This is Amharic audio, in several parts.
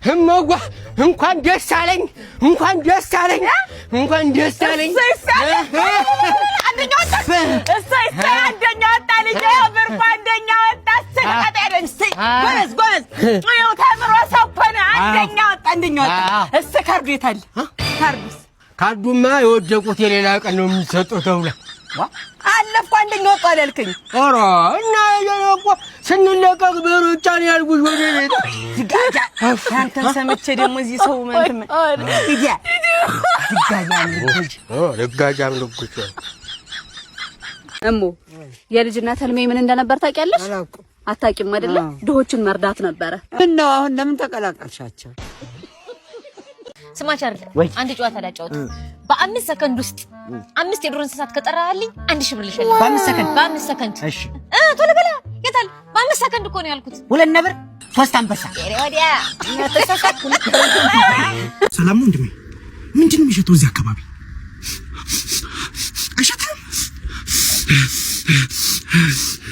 እመዋ፣ እንኳን ደስ አለኝ፣ እንኳን ደስ አለኝ፣ እንኳን ደስ አለኝ። አንደኛ ወጣ። እሰይ እሰይ፣ አንደኛ ወጣ ልጄ፣ ብርቁ አንደኛ ወጣ። እሰይ ተቃጣይ፣ እሰይ ጎበዝ ጎበዝ። ይኸው ተምሮ ሰው እኮ ነው። አንደኛ ወጣ፣ አንደኛ ወጣ። እሰይ፣ ካርዱ የት አለ? ካርዱስ? ካርዱማ የወደቁት የሌላ ቀን ነው የሚሰጠው ተብሏል። አለፍኩ፣ አንደኛ ወጣ አላልከኝ? ኧረ እና እኮ ስንለቀቅ በሩጫ ነው ያልኩሽ ወደ ቤት። ዝጋጃ፣ አንተን ሰምቼ ደግሞ እዚህ ሰው እንትን ሂዲያ ዝጋጃ ልጅ። ልጋጃም ልጉች። እሙ፣ የልጅነት ህልሜ ምን እንደነበር ታውቂያለሽ? አታውቂም አይደለ? ድሆችን መርዳት ነበረ። ምን ነው፣ አሁን ለምን ተቀላቀልሻቸው? ስማ ቻርል፣ አንድ ጨዋታ ላጫውት። በ5 ሰከንድ ውስጥ አምስት የዱር እንስሳት ከጠራህልኝ 1,000 ብር ልሸልም። በ5 ሰከንድ? በ5 ሰከንድ። እሺ። ቶሎ በላ፣ የታል? በ5 ሰከንድ እኮ ነው ያልኩት። ሁለት ነብር፣ ሶስት አንበሳ። ኧረ ወዲያ። ሰላም ነው ወንድሜ። ምንድን ነው የሚሸተው እዚህ አካባቢ? አይሸትም?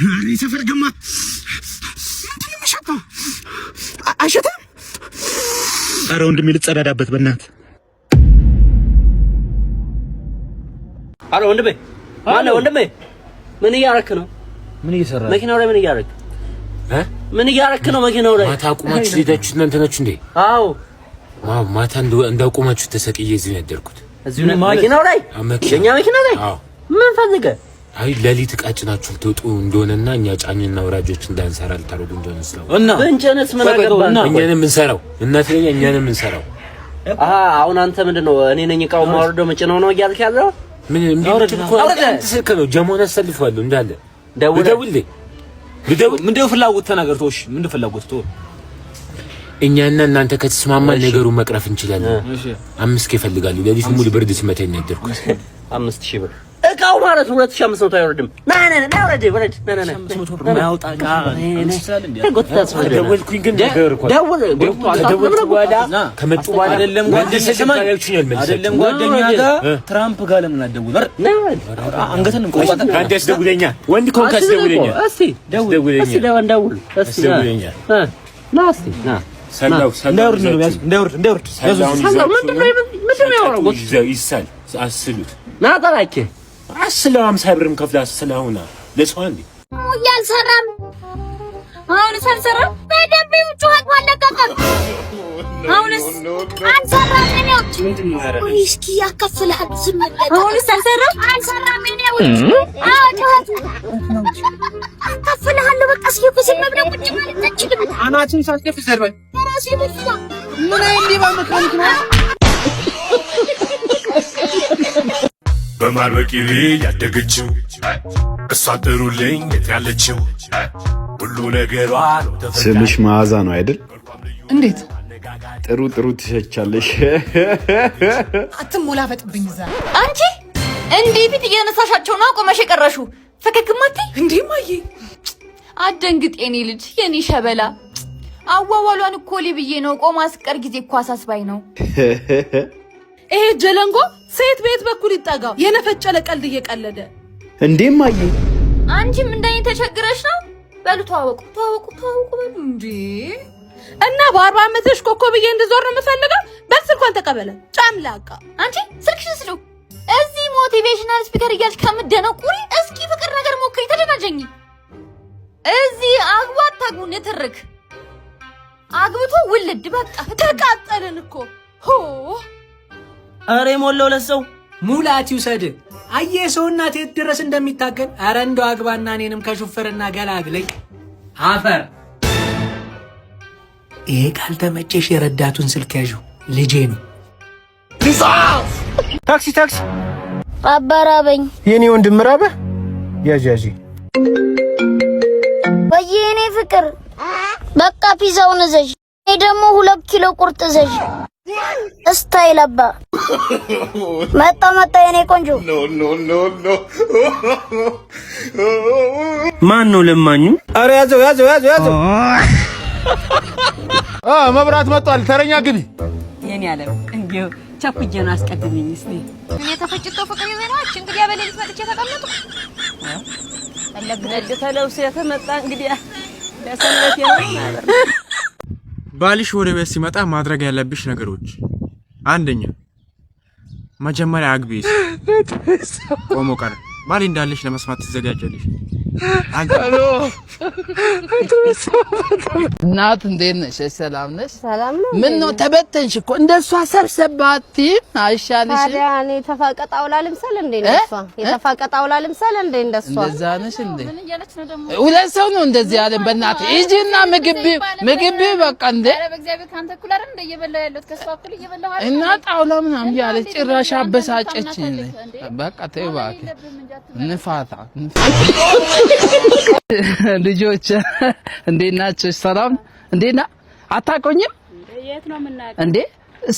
ኧረ የሰፈር ገማ፣ ምንድን ነው የሚሸተው? አይሸትም? ኧረ ወንድሜ ልጸዳዳበት በእናትህ። አሎ ወንድሜ፣ ማነው ወንድሜ? ምን እያረክ ነው? ምን እየሰራ? መኪናው ላይ ምን እያረክ እ? ምን እያረክ ነው መኪናው ላይ? ማታ አቁማችሁ ሄዳችሁ እናንተ ናችሁ እንዴ? አዎ። ዋው፣ ማታ እንዳቆማችሁ ተሰቅዬ እዚሁ ነው ያደርኩት። እዚሁ ነው መኪናው ላይ? መኪና የኛ መኪና ላይ? አዎ። ምን ፈልገህ? አይ፣ ሌሊት ዕቃ ጭናችሁ ልትወጡ እንደሆነና እኛ ጫኝና ወራጆች እንዳንሰራ ልታደርጉ እንደሆነ ስላወቅሁ። እና ብንጭንስ ምን አገባህ? እኛንም የምንሰራው እናት ለኛ እኛንም የምንሰራው። አሃ፣ አሁን አንተ ምንድን ነው፣ እኔ ነኝ እቃው ማወርደው መጭነው ነው እያልክ ያለው? ምን እንዴ እኮ አንተ ስልክ ነው፣ ጀሞን አሰልፈዋለሁ እንዳለ። ደውለህ? ልደውልልህ፣ ልደውል። ምንድነው ፍላጎት ተናገር። ተወሽ፣ ምንድነው ፍላጎት? ተወው። እኛና እናንተ ከተስማማን ነገሩን መቅረፍ እንችላለን። 5K እፈልጋለሁ። ሌሊት ሙሉ ብርድ ሲመታኝ ነው ያደርኩት። 5,000 ብር እቃው ማለት 2500 አይወርድም። ና ና ና፣ ውረድ ውረድ፣ ና ና ና። የማያወጣ ዕቃ ጎትተህ አስወርደህ። ደወልኩኝ ግን ነገር እኮ ደውል። ከደወልኩ በኋላ ከመጡ በኋላ አይደለም ጓደኛ፣ ስማኝ፣ አይደለም ጓደኛ ጋር ትራምፕ ጋር ለምን አትደውልም? አንገትን እንቆርጣለን። አንተ አስደውለኛ፣ ወንድ ከሆንክ አስደውለኛ። እስቲ ደውል፣ እስቲ ደውል፣ ደውል፣ እስቲ ና። አስደውለኛ። ና እስቲ ና። ሰላው ሰላው። እንዳይወርድ ነው ያዝ፣ እንዳይወርድ እንዳይወርድ። ሰላውን። ሰላው ምንድነው የሚያወራው? ይሳል፣ አስሉት። ና ጠራኬ። አስለው፣ 50 ብርም ከፍለህ አስለውና ለሰው አንዴ። አልሰራም። አሁንስ አልሰራም። በደንብ ጩኸት አለቀቀም። አሁንስ አልሰራም። እኔ ወይ እስኪ ያከፍልሃል። ዝም ብለህ አሁንስ አልሰራም። አልሰራም። እኔ ወይ አዎ ጩኸቱ አካፍልሃለሁ። በቃ እስኪ እኮ ዝም ብለህ ቁጭ ማለት አትችልም። አናትን ሳትከፍ ዘርበል። ራሴ መኪና። ምን አይነት ሌባ መካኒክ ነው? በማር በቂቤ ያደገችው እሷን ጥሩልኝ፣ የት ያለችው ሁሉ ነገሯ ነው ተፈታኝ። ስምሽ መዓዛ ነው አይደል? እንዴት? ጥሩ ጥሩ ትሸቻለሽ። አትሞላፈጥብኝ እዛ። አንቺ እንዲህ ፊት እየነሳሻቸው ነው ቆመሽ የቀረሽው። ፈገግማ አትይ። እንዴ ማዬ። አትደንግጥ የኔ ልጅ፣ የኔ ሸበላ። አዋዋሏን እኮ ብዬ ነው። ቆማ አስቀር ጊዜ እኮ አሳስባኝ ነው። ይሄ ጀለንጎ ሴት ቤት በኩል ይጠጋው የነፈጨለ ቀልድ እየቀለደ። እንዴ ማዬ። አንቺም እንደኔ ተቸግረሽ ነው። በሉ ተዋወቁ፣ ተዋወቁ፣ ተዋወቁ በሉ። እንዴ፣ እና በ40 ዓመትሽ ኮከብዬ እንድዞር ነው የምፈልገው። በል ስልኳን ተቀበለ ጨምላቃ። አንቺ ስልክሽን ስጪው። እዚህ motivational speaker እያልሽ ከምትደነቁሪ እስኪ ፍቅር ነገር ሞክሪ፣ ተደናጀኝ። እዚህ አግቡ አታግቡ ንትርክ፣ አግብቶ ውልድ በቃ። ተቃጠልን እኮ ሆ። ኧረ የሞላው ለሰው። ሙላት ይውሰድ። አየህ ሰው እናት የት ድረስ እንደሚታገል። አረ እንደው አግባና እኔንም ከሹፍርና ገላግለኝ። አፈር። ይሄ ካልተመቸሽ የረዳቱን ስልክ ያዥው፣ ልጄ ነው። ታክሲ ታክሲ። አባራበኝ። የኔ ወንድም ራበህ? ያዥ ያዥ። ወይ የኔ ፍቅር፣ በቃ ፒዛውን እዘዥ። እኔ ደግሞ 2 ኪሎ ቁርጥ እዘዥ። Style አባ መጣ መጣ የኔ ቆንጆ። ማን ነው ለማኙ? ኧረ ያዘው ያዘው ያዘው ያዘው። መብራት መጥቷል። ተረኛ ግቢ። የኔ ዓለም፣ እንዲሁ ቸኩዬ ነው፣ አስቀድሚኝ እስቲ። እኔ ተፈጭቶ ፍቅር ይዘኝ ነው። እንግዲህ በሌሊት መጥቼ ተቀመጥኩ። ነጭ ተለብሶ የተመጣ እንግዲህ ለሰንበቴ ነው ማለት ነው። ባልሽ ወደ ቤት ሲመጣ ማድረግ ያለብሽ ነገሮች፣ አንደኛ መጀመሪያ አግቢ። ቆሞ ቀር ባል እንዳለሽ ለመስማት ትዘጋጃለሽ። አግቢ። እናት እንዴት ነሽ? ሰላም ነሽ? ሰላም ነው። ምን ነው ተበተንሽ እኮ፣ እንደሷ ሰብሰብ አትይም አይሻልሽም? ታዲያ እኔ የተፋቀ ጣውላ ልምሰል እንዴ? እንደሷ የተፋቀ ጣውላ ልምሰል እንዴ? እንደሷ እንደዛ ነሽ እንዴ? ሁለት ሰው ነው እንደዚህ ያለን። በእናትህ ሂጂና ምግብ ምግብ በቃ እንዴ። ኧረ በእግዚአብሔር፣ ከአንተ እኩል አይደል እንደ እየበላሁ ያለሁት? ከእሷ እኩል እየበላሁ አይደል? እና ጣውላ ምናምን እያለች ጭራሽ አበሳጨችኝ። በቃ ተይው እባክህ፣ ንፋታ። ልጆች እንዴት ናቸው? ሰላም፣ እንዴት ና? አታውቁኝም? የት ነው የምናውቀው? እንዴ፣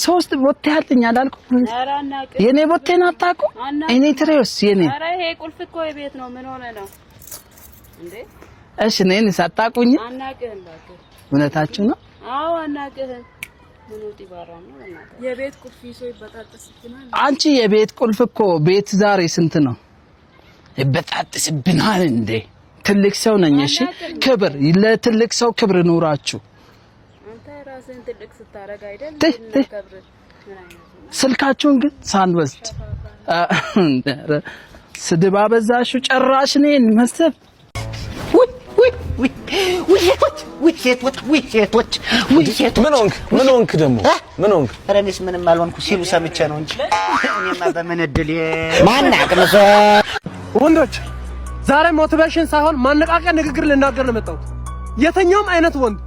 ሶስት ቦቴ አለኝ አላልኩም? ኧረ አናውቅም። የኔ ቦቴን አታውቁም? አናውቅም። እኔ ትሬውስ የኔ ኧረ ይሄ ቁልፍ እኮ የቤት ነው። ምን ሆነ ነው እንዴ? እሺ፣ እኔን ሳታውቁኝ? አናውቅህም እባክህ። እውነታችሁ ነው? አዎ አናውቅህም። ምን ውጥ ይባራም ነው በእናትህ። የቤት ቁልፍ ይዞ ይበጣጠስብናል። አንቺ የቤት ቁልፍ እኮ ቤት ዛሬ ስንት ነው? ይበጣጥስብናል እንዴ? ትልቅ ሰው ነኝ። እሺ፣ ክብር ለትልቅ ሰው ክብር ኑራችሁ። አንተ ራስህን ትልቅ ስታረግ አይደል ትህ። እንድናከብር? ምን አይነት ነው? ስልካችሁን ግን ሳንወስድ ስድብ አበዛሹ። ጭራሽ እኔን መስደብ። ውይ ሴቶች፣ ውይ ሴቶች፣ ውይ ሴቶች! ምን ሆንክ? ምን ሆንክ ደግሞ? ምን ሆንክ? ኧረ እኔስ ምንም አልሆንኩ ሲሉ ሰምቼ ነው እንጂ እኔማ በምን እድሌ ማን አቅምሶ። ወንዶች፣ ዛሬ motivation ሳይሆን ማነቃቂያ ንግግር ልናገር ነው የመጣሁት። የትኛውም አይነት ወንድ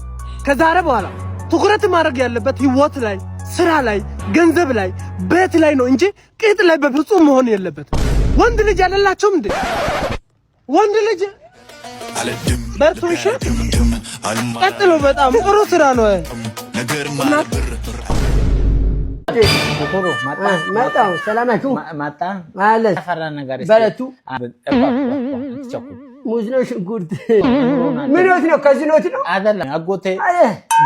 ከዛሬ በኋላ ትኩረት ማድረግ ያለበት ህይወት ላይ፣ ስራ ላይ፣ ገንዘብ ላይ፣ ቤት ላይ ነው እንጂ ቂጥ ላይ በፍጹም መሆን የለበትም። ወንድ ልጅ አይደላችሁም እንዴ? ወንድ ልጅ በርቱ። እሺ፣ ቀጥሎ። በጣም ጥሩ ስራ ነው። መጣሁ። ሰላማችሁ መጣ ማለት ተፈራ ነገር በለቱ ሙዝ ነው፣ ሽንኩርት ምኖት ነው? ከዝኖት ነው። አይደለም አጎቴ፣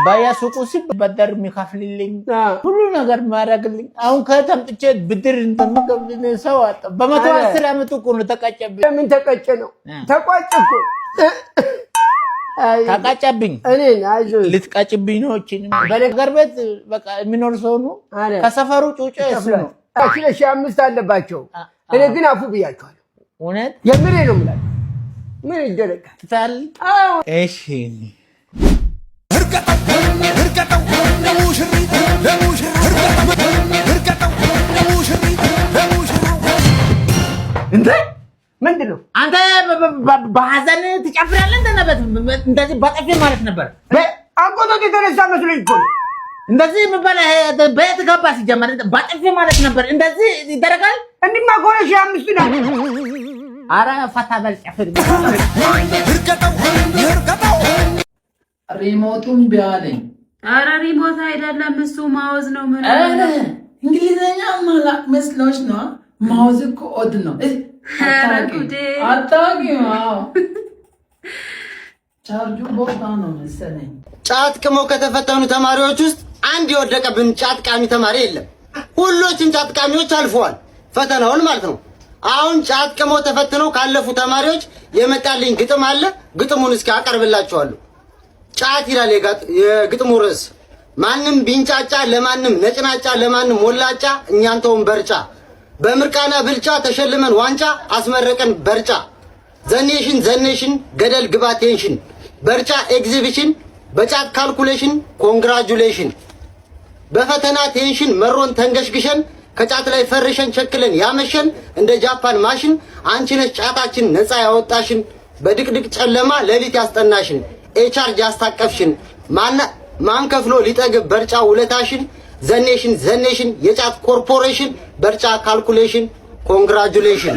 በየሱቁ ሲበደር የሚከፍልልኝ፣ ሁሉ ነገር የሚያደርግልኝ፣ አሁን ከየት አምጥቼ ብድር እንደምከፍልልኝ ሰው አጣሁ። በ110 ዓመቱ እኮ ነው ተቀጨብኝ። ምን ተቀጨ ነው? ተቋጨ እኮ። ተቀጨብኝ። እኔን አይዞህ። ልትቀጭብኝ ነው። እቺን በነገር ቤት በቃ የሚኖር ሰው ነው። ከሰፈሩ ጩጬ እሱ ነው። 5 አለባቸው። እኔ ግን አፉ ብያቸዋለሁ። እውነት? የምሬ ነው የምላቸው። ምን ይደረጋል? ትታል። እሺ። እርገጠው ለሙሽሪት ለሙሽራ፣ እርገጠው ለሙሽሪት ለሙሽራ። እንዴ፣ ምንድን ነው? አንተ በሀዘን ትጨፍራለህ? እንደነበት እንደዚህ በጥፊ ማለት ነበር። አጎቶት የተነሳ መስሎኝ እኮ ነው። እንደዚህ የሚባል በየት ገባ? ሲጀመር በጥፊ ማለት ነበር። እንደዚህ ይደረጋል? እንዲማ ከሆነ 5,000 ናት። አረ ፈታ በል ጨፍር። እርገጠው እርገጠው። Remote ኡን ቢያለኝ። ኧረ remote አይደለም እሱ mouse ነው። ምን? ኧረ እንግሊዘኛ ማላቅ መስሎሽ ነው? Mouse እኮ odd ነው። ኧረ ጉዴ! አታውቂም? አዎ፣ ቻርጁ ቦታ ነው መሰለኝ። ጫት ቅመው ከተፈተኑ ተማሪዎች ውስጥ አንድ የወደቀብን ጫት ቃሚ ተማሪ የለም። ሁሎችም ጫት ቃሚዎች አልፈዋል ፈተናውን ማለት ነው። አሁን ጫት ቅመው ተፈትነው ካለፉ ተማሪዎች የመጣልኝ ግጥም አለ። ግጥሙን እስኪ አቀርብላችኋለሁ። ጫት ይላል የግጥሙ ርዕስ። ማንም ቢንጫጫ ለማንም ነጭናጫ ለማንም ሞላጫ እኛንተውን በርጫ፣ በምርቃና ብልጫ ተሸልመን ዋንጫ አስመረቀን በርጫ። The nation, the nation ገደል ግባ tension፣ በርጫ ኤግዚቢሽን በጫት calculation congratulation። በፈተና tension መሮን ተንገሽግሸን ከጫት ላይ ፈርሸን ቸክለን ያመሸን እንደ ጃፓን ማሽን፣ አንቺ ነሽ ጫታችን ነፃ ያወጣሽን፣ በድቅድቅ ጨለማ ሌሊት ያስጠናሽን፣ ኤቻርጅ ያስታቀፍሽን፣ ማን ከፍሎ ሊጠግብ በርጫ ውለታሽን። The nation, the nation የጫት ኮርፖሬሽን በርጫ calculation congratulation።